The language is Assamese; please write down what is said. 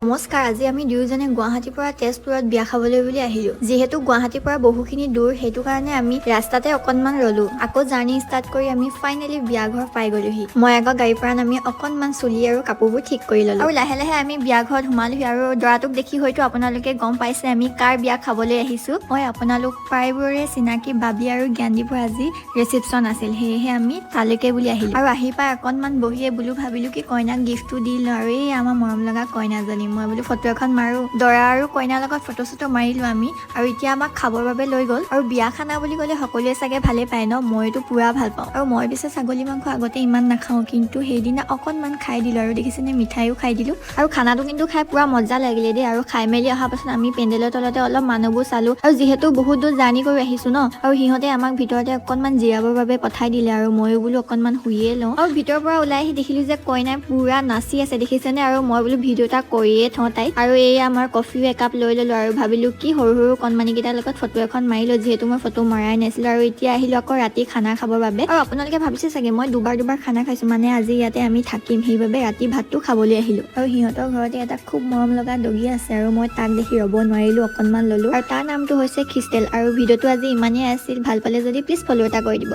নমস্কাৰ। আজি আমি দুয়োজনে গুৱাহাটীৰ পৰা তেজপুৰত বিয়া খাবলৈ বুলি আহিলোঁ। যিহেতু গুৱাহাটীৰ পৰা বহুখিনি দূৰ, সেইটো কাৰণে আমি ৰাস্তাতে অকণমান ৰ'লো। আকৌ জাৰ্ণি ষ্টাৰ্ট কৰি আমি ফাইনেলি বিয়া ঘৰ পাই গ'লোহি। মই আকৌ গাড়ীৰ পৰা নামি অকণমান চুলি আৰু কাপোৰবোৰ ঠিক কৰি ল'লো আৰু লাহে লাহে আমি বিয়া ঘৰত সোমালোহি। আৰু দৰাটোক দেখি হয়তো আপোনালোকে গম পাইছে আমি কাৰ বিয়া খাবলৈ আহিছোঁ। মই আপোনালোক প্ৰায়বোৰে চিনাকি বাবি আৰু জ্ঞানদীপৰ আজি ৰিচিপশ্যন আছিল, সেয়েহে আমি তালৈকে বুলি আহিলোঁ। আৰু আহি পাই অকণমান বহিয়ে বোলো ভাবিলোঁ কি কইনাক গিফ্টটো দি লওঁ। আৰু এই আমাৰ মৰম লগা কইনাজনী, মই বোলো ফটো এখন মাৰোঁ। দৰা আৰু কইনাৰ লগত ফটো চটো মাৰিলোঁ আমি আৰু এতিয়া আমাক খাবৰ বাবে লৈ গ'ল। আৰু বিয়া খানা বুলি ক'লে সকলোৱে চাগে ভালেই পায় ন? মইতো পূৰা ভাল পাওঁ। আৰু মই পিছে ছাগলী মাংস আগতে ইমান নাখাওঁ, কিন্তু সেইদিনা অকণমান খাই দিলোঁ। আৰু দেখিছেনে, মিঠাইও খাই দিলোঁ। আৰু খানাটো কিন্তু খাই পূৰা মজা লাগিলে দেই। আৰু খাই মেলি অহাৰ পাছত আমি পেণ্ডেলৰ তলতে অলপ মানুহবোৰ চালোঁ। আৰু যিহেতু বহুত দূৰ জাৰ্ণি কৰি আহিছোঁ ন, আৰু সিহঁতে আমাক ভিতৰতে অকণমান জিৰাবৰ বাবে পঠাই দিলে। আৰু ময়ো বোলো অকণমান শুইয়ে লওঁ। আৰু ভিতৰৰ পৰা ওলাই আহি দেখিলোঁ যে কইনাই পূৰা নাচি আছে, দেখিছেনে? আৰু মই বোলো ভিডিঅ' এটা কৰিয়ে থওঁ তাইক। আৰু এই আমাৰ কফিও একাপ লৈ ল'লোঁ আৰু ভাবিলোঁ কি সৰু সৰু কণমানিকেইটাৰ লগত ফটো এখন মাৰি লওঁ, যিহেতু মই ফটো মৰাই নাছিলোঁ। আৰু এতিয়া আহিলোঁ আকৌ ৰাতি খানা খাবৰ বাবে। আৰু আপোনালোকে ভাবিছে চাগে মই দুবাৰ দুবাৰ খানা খাইছোঁ, মানে আজি ইয়াতে আমি থাকিম, সেইবাবে ৰাতি ভাতটো খাবলৈ আহিলোঁ। আৰু সিহঁতৰ ঘৰতে এটা খুব মৰম লগা ডগী আছে আৰু মই তাক দেখি ৰ'ব নোৱাৰিলোঁ, অকণমান ল'লোঁ। আৰু তাৰ নামটো হৈছে খ্ৰীষ্টেল। আৰু ভিডিঅ'টো আজি ইমানেই আছিল। ভাল পালে যদি প্লিজ ফ'ল' এটা কৰি দিব।